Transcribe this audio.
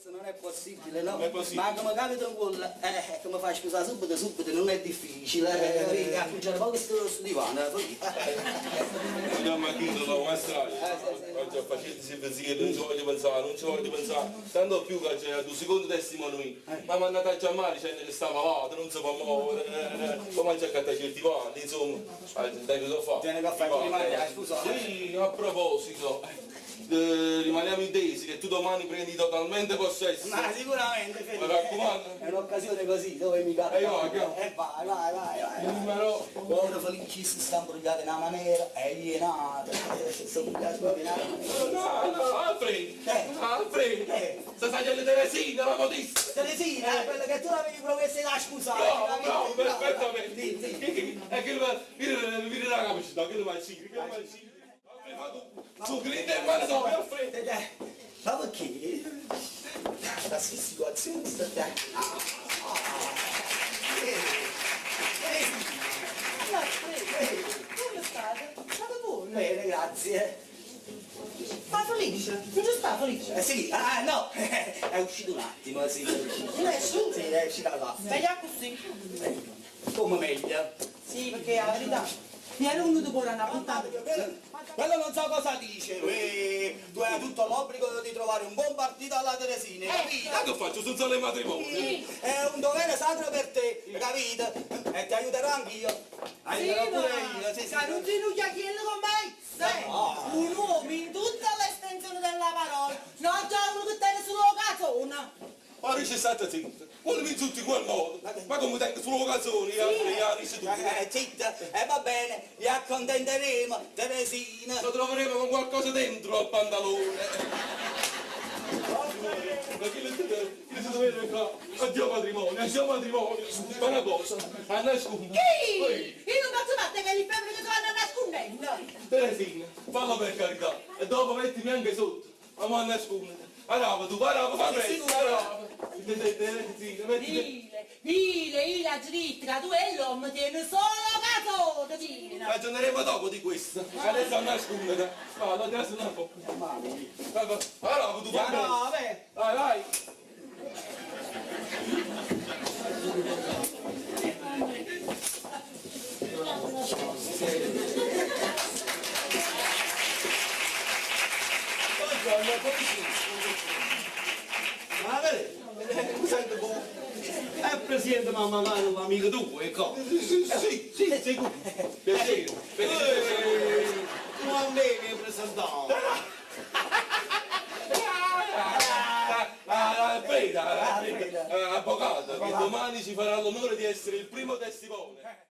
Questo non è possibile, no? Non è possibile. Ma come capita 'ncuollo, eh, come fai a scusare subito, subito, non è difficile. Eh, accunciare poco sto, sto divano, eh, Andiamo a chiudere la strada. Oggi a facete si pensiero, non ci voglio pensare, non ci voglio pensare. Tanto più che c'è il secondo testimone qui. Ma mi è andata a chiamare dicendo che sta malato, non si può muovere. Poi mangia a cattare il divano, insomma. Dai, cosa fa? Tiene che fare, Divano, rimane, eh. scusa. Sì, a proposito, rimaniamo intesi che tu domani prendi totalmente possesso. Ma sicuramente, Felice. Mi raccomando. È un'occasione così, dove mi capita. E vai, E vai, vai, vai, vai. Numero. Povero Felice si sta imbrogliato in una maniera, è ienato, si sta imbrogliato proprio in una maniera. No, no, Alfred! Eh. Alfred! Eh. Sta tagliando Teresina, la modista! Teresina, quella che tu l'avevi promessa da scusare. No, l'avevi- no, perfettamente! Sì, sì. È che viene la capacità, che lo mangi, che lo mangi. Alfred, fa tu! Su, grinda in mano dopo, Alfred! Ma perché? La situazione sta... Alfredo, come state? State buono? Bene, grazie. Ma Felice? Non ci sta Felice? Eh sì, ah no, è uscito un attimo, sì, è uscito. Non è uscito? Sì, è uscita là. Meglio così. Come meglio? Sì, perché la verità, mi ero venuto pure una puntata. Quello non so cosa dice. Uè, tu hai tutto l'obbligo di trovare un buon partito alla Teresina, hai capito? Ma che faccio senza le matrimonio? Sì. È un dovere sacro per te, capito? E ti aiuterò anch'io. Aiuterò pure io, sì, sì. Ma non ti chiacchierare con me! Sì. No. Un uomo in tutta l'estensione della parola, non c'è uno che tiene solo cazzone. Ma dice stata zitta! Quello mi insulti in quel modo! Ma come tengo solo canzoni, Alfred, dice tu! Zitta, e va bene, li accontenteremo, Teresina. Lo troveremo con qualcosa dentro al pantalone! Ma chi lo deve qua? Addio matrimonio, addio matrimonio! Ma una cosa, a nascondere! Chi? Io non faccio parte che gli femmine che si vanno nascondendo. Teresina, fallo per carità, e dopo mettimi anche sotto, ma mo nascondere. Arava tu, arava, fa presto, arava. Teresina, mettimi. Vile, vile, io la dritta, tu e l'uomo tiene solo cazzone, tiene. Ragioneremo dopo di questo. Adesso nascondere. Vado, adesso un po'. Vai, vai, arava tu, fa presto. No, vabbè. Vai, vai. Buongiorno, come si? Ma vedi, mi sento buono. È presidente mamma mano, amico tuo, ecco. Sì, sì, sì, sì. Piacere. Piacere. Tu a me mi hai presentato. Alfreda, Alfreda, avvocato, che domani ci farà l'onore di essere il primo testimone.